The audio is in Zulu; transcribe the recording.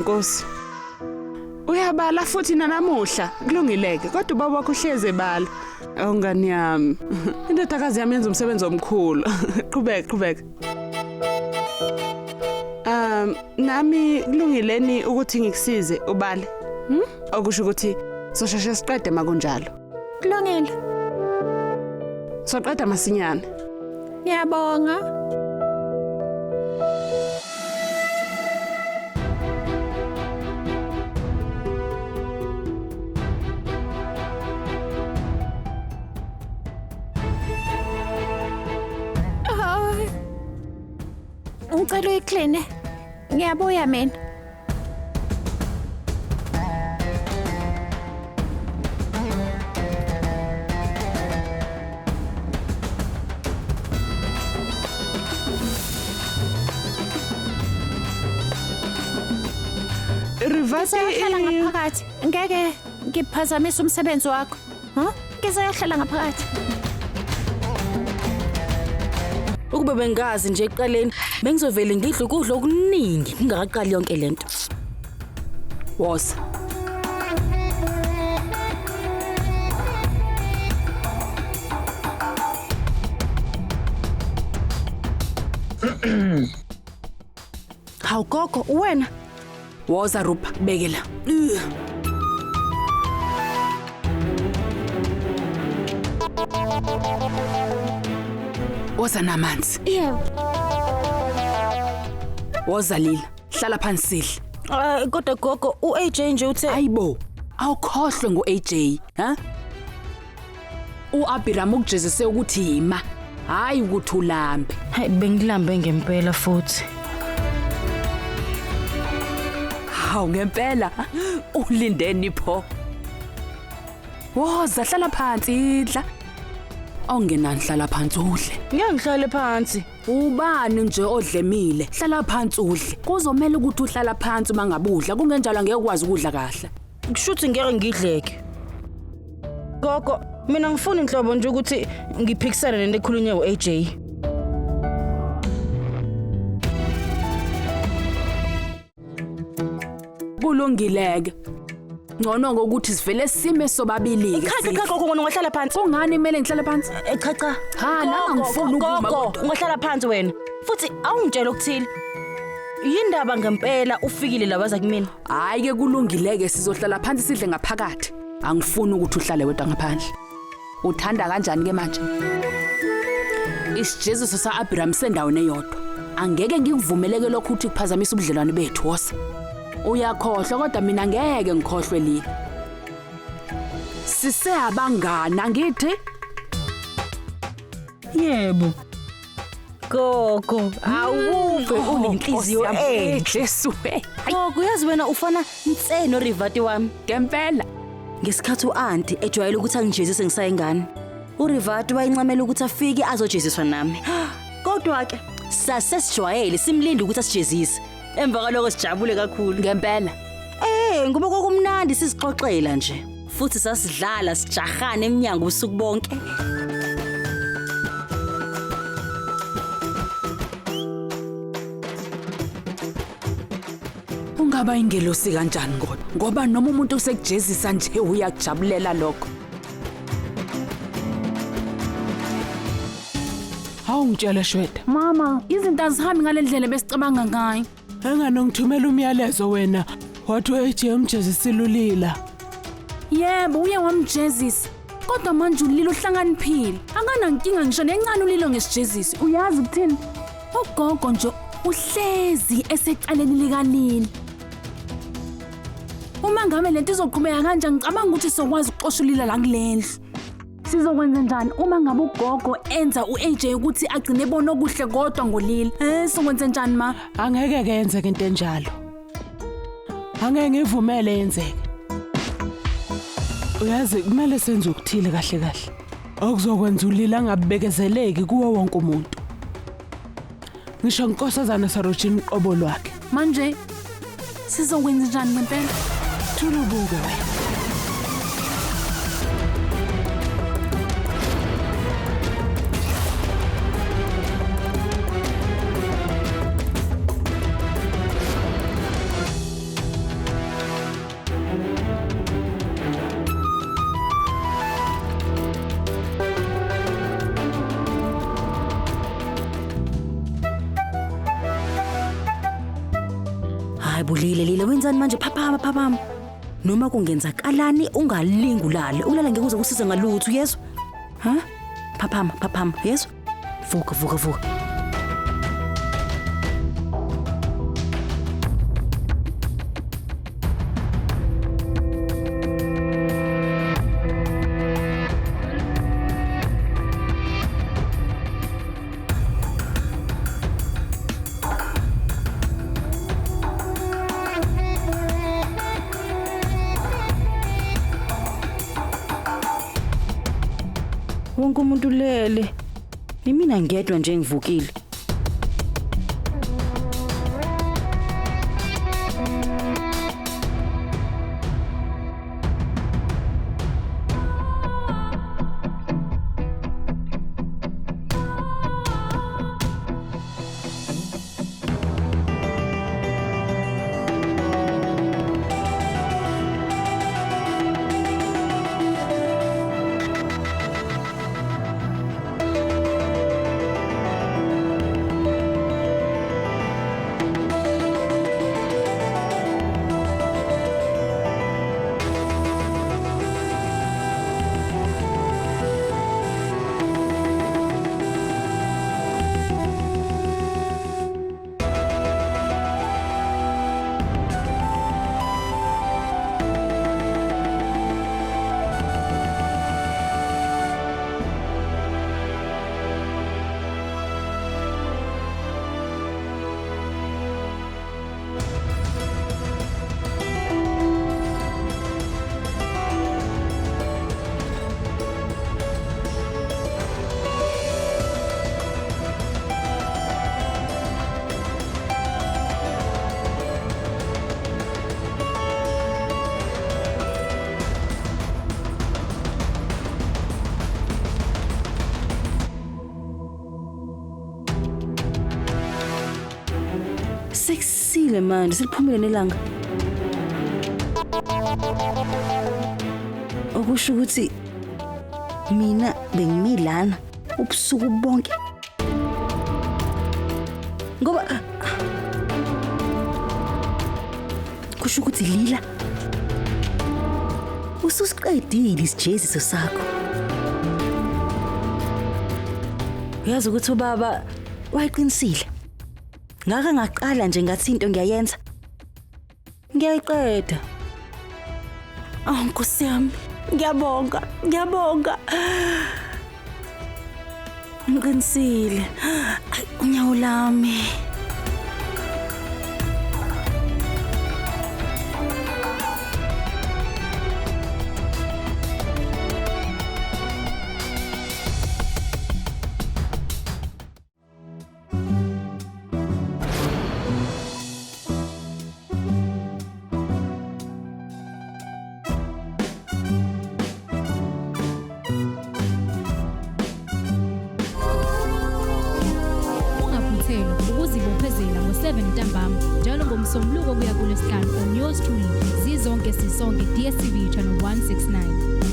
Nkosi. Uyabala futhi nanamuhla. Kulungileke, kodwa ubaba wakho uhleze ebala. Oh ngani yami. Indodakazi yami yenza umsebenzi omkhulu. Qhubeka, qhubeka. Nami kulungileni ukuthi ngikusize ubale. Okusho ukuthi sosheshe siqede makunjalo. Kulungile. Soqeda masinyane. Ngiyabonga. Hayi. Ngicela uyikline. Ngiyabuya mina. Rivati Ngizoyohlala ngaphakathi. Ngeke ngiphazamise umsebenzi wakho. Ha? Ngizoyohlala ngaphakathi. Ukube bengazi nje ekuqaleni bengizovele ngidle ukudla okuningi kungakaqali yonke lento. Woza. Hawu gogo, uwena? Woza Rupa, beke la. Ugh. Woza namanzi. Yebo. Woza Lila, hlala phansi sidle. Kodwa gogo, u-AJ nje uthe Ayibo, awukhohlwe ngo-AJ, ha? U-Abiram ukujezise ukuthi yima, hayi ukuthi ulambe. Hayi bengilambe ngempela futhi. Hawu ngempela, ulindeni pho? Woza hlala phansi idla. Awungenani hlala phansi udle. Ngeke ngihlale phansi. Ubani nje odlemile? Hlala phansi udle. Kuzomela ukuthi uhlala phansi uma ngabe udla, kungenjalo angeke ukwazi ukudla kahle. Kushuthi ngeke ngidleke. Gogo, mina ngifuna inhlobo nje ukuthi ngiphikisane nento ekhulunywe u-AJ. Kulungileke. Ngcono ngokuthi sivele sime sobabili ke. Cha cha gogo, wena ungahlala phansi. Kungani kumele ngihlale phansi? Cha cha. Cha, nami angifuni ukuma Gogo, kodwa. ungahlala phansi wena. Futhi awungitshela okuthile. Yindaba ngempela ufikile la waza kumina? Hayi ke kulungileke sizohlala phansi sidle ngaphakathi. Angifuni ukuthi uhlale wedwa ngaphandle. Uthanda kanjani ke manje? Isijeziso sa-Abraham sendaweni eyodwa. Angeke ngikuvumeleke lokho ukuthi kuphazamise ubudlelwane bethu wosa. Uyakhohlwa kodwa mina ngeke ngikhohlwe Lila. Sise abangani angithi? Yebo. Gogo, awuve unenhliziyo enhle. Jesu. Hey, Gogo, uyazi wena ufana nse noRivati wami. ngempela. Ngesikhathi u-anti ejwayele ukuthi angijezise ngisayingane, uRivati wayencamela ukuthi afike azojeziswa nami. Kodwa ke sasesijwayele simlinde ukuthi asijezise. Emva kwaloko sijabule kakhulu. Ngempela. Ngoba kwakumnandi sizixoxela nje. Futhi sasidlala sijahana eminyango ubusuku bonke. Ungaba ingelosi kanjani kodwa? Ngoba noma umuntu usekujezisa nje uyakujabulela lokho. Hawu ngitshela Shweda. Mama, izinto azihambi ngale ndlela besicabanga ngayo. Engane ngithumela umyalezo wena. Wathi u-AJ umjezisile uLila. Yebo, uye wamjezisa. Kodwa manje uLila uhlakaniphile. Akanankinga ngisho nencane uLilo ngesijezisi. Uyazi ukuthini? Ugogo nje uhlezi esecaleni likaLila. Uma ngabe lento izoqhubeka kanje ngicabanga ukuthi sizokwazi ukuxosha uLila la kule ndlu. Sizokwenza njani uma ngabe ugogo enza u-AJ ukuthi agcine ebona okuhle kodwa ngoLila? Sizokwenza njani ma? Angeke ke yenzeke into enjalo. Angeke ngivumele yenzeke. Uyazi kumele senze okuthile kahle kahle. Okuzokwenza uLila angabekezeleki kuwo wonke umuntu. Ngisho inkosazana Sarojini uqobo lwakhe. Manje sizokwenza njani ngempela? Thula ubuke wena. Hayi bulile lile wenzani manje phaphama phaphama. Noma kungenzakalani ungalingi ulale. Ulala ngeke uze kusize ngalutho uyezwa? Ha? Phaphama phaphama uyezwa? Vuka vuka vuka. Wonke umuntu ulele. Imina ngedwa nje ngivukile. Sekusile manje seliphumile nelanga. Okusho ukuthi mina bengimilana ubusuku bonke. Ngoba kusho ukuthi Lila ususiqedile isijeziso sakho. Uyazi ukuthi ubaba wayeqinisile. Ngake ngaqala nje ngathi into ngiyayenza. Ngiyayiqeda. Oh Nkosi yami, ngiyabonga, ngiyabonga. Ngiqinisile. Ay, unyawo lami. Ungaphuthelwa ukuzibophezela ngo-7 ntambama njalo ngoMsombuluko kuya kuLwesihlanu on yours truly Zizonke Sisonke, DStv channel 169.